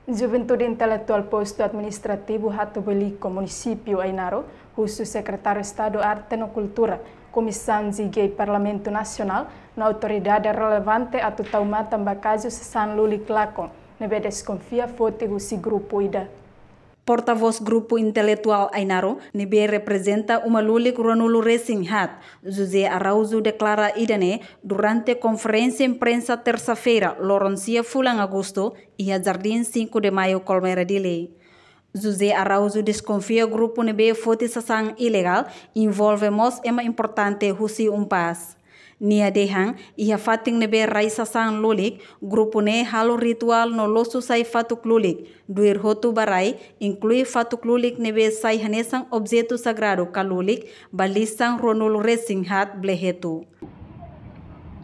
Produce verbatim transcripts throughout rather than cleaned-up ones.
Juventude Intelektuál Postu Administrativu Hatubuilico, Munisípiu Ainaro, husu Sekretáriu Estadu Arte no Kultura, Komisaun G I G Parlamentu Nasionál, no autoridade relevante atu tau matan ba kazu sasán lulik lakon ne'ebé deskonfia foti husi grupu ida. Portavós Grupu Intelektuál Ainaro, ne'ebé reprezenta uma lulik ruanulu resin haat, José Araújo, deklara ida-ne'e durante konferénsia imprensa tersa-feira, loron sia fulan Agostu, iha Jardín Cinco de Maio, Colmeira, Dili. José Araújo deskonfia grupu ne'ebé foti sasán ilegál envolve mós ema importante husi UNPAZ. Nia dehan, iha fatin ne'ebé rai sasán lulik, grupu ne'e halo rituál no losu sai fatuk lulik, duir hotu ba rai, inklui fatuk lulik ne'ebé sai hanesan objetu sagradu ka lulik, ba lisan ruanulu resin haat Blehetu.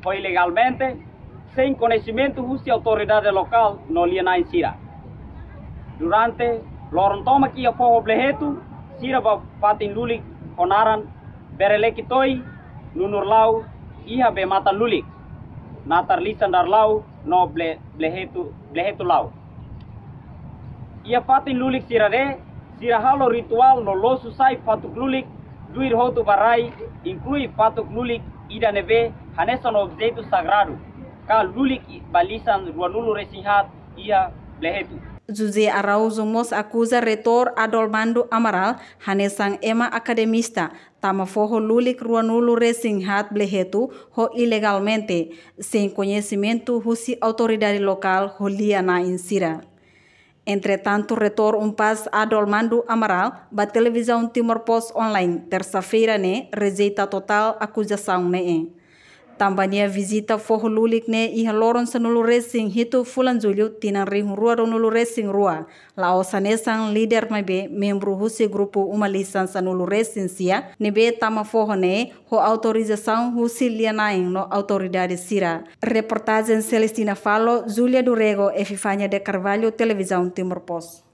Ho ilegalmente, sein koñesimentu husi autoridade lokál no lia-na'in sira. Durante loron tomak iha foho Blehetu, sira bá fatin lulik ho naran Berelekitoi, Nunurlau, iha bee-matan lulik, natar lisan Darlau no Ble-, Blehetu, Blehetulau. Iha fatin lulik sira-ne'e, sira halo rituál no losu sai fatuk lulik, duir hotu ba rai, inklui fatuk lulik ida ne'ebé hanesan objetu sagradu, ka lulik ba lisan ruanulu resin haat iha Blehetu. José Araújo mós akuza Reitór Adolmando Amaral, hanesan ema akademista, tama foho lulik ruanulu resin haat Blehetu ho ilegalmente, sein koñesimentu husi autoridade lokál ho lia-na'in sira. Entretantu, Reitór UNPAZ Adolmando Amaral, ba Televizaun Timor Post Online, tersa-feira ne'e, rejeita totál akuzasaun ne'e. Tanba nia vizita foho lulik ne'e iha loron sanulu resin hitu fulan Jullu, tinan rihun rua ruanulu resin rua, la'ós hanesan líder maibé membru husi grupu uma lisan sanulu resin sia, ne'ebé tama foho ne'e ho autorizasaun husi lia-na'in no autoridade sira. Reportajen Celestina Falo, Júlia do Rego, Epifania de Carvalho, Televizaun Timor Post.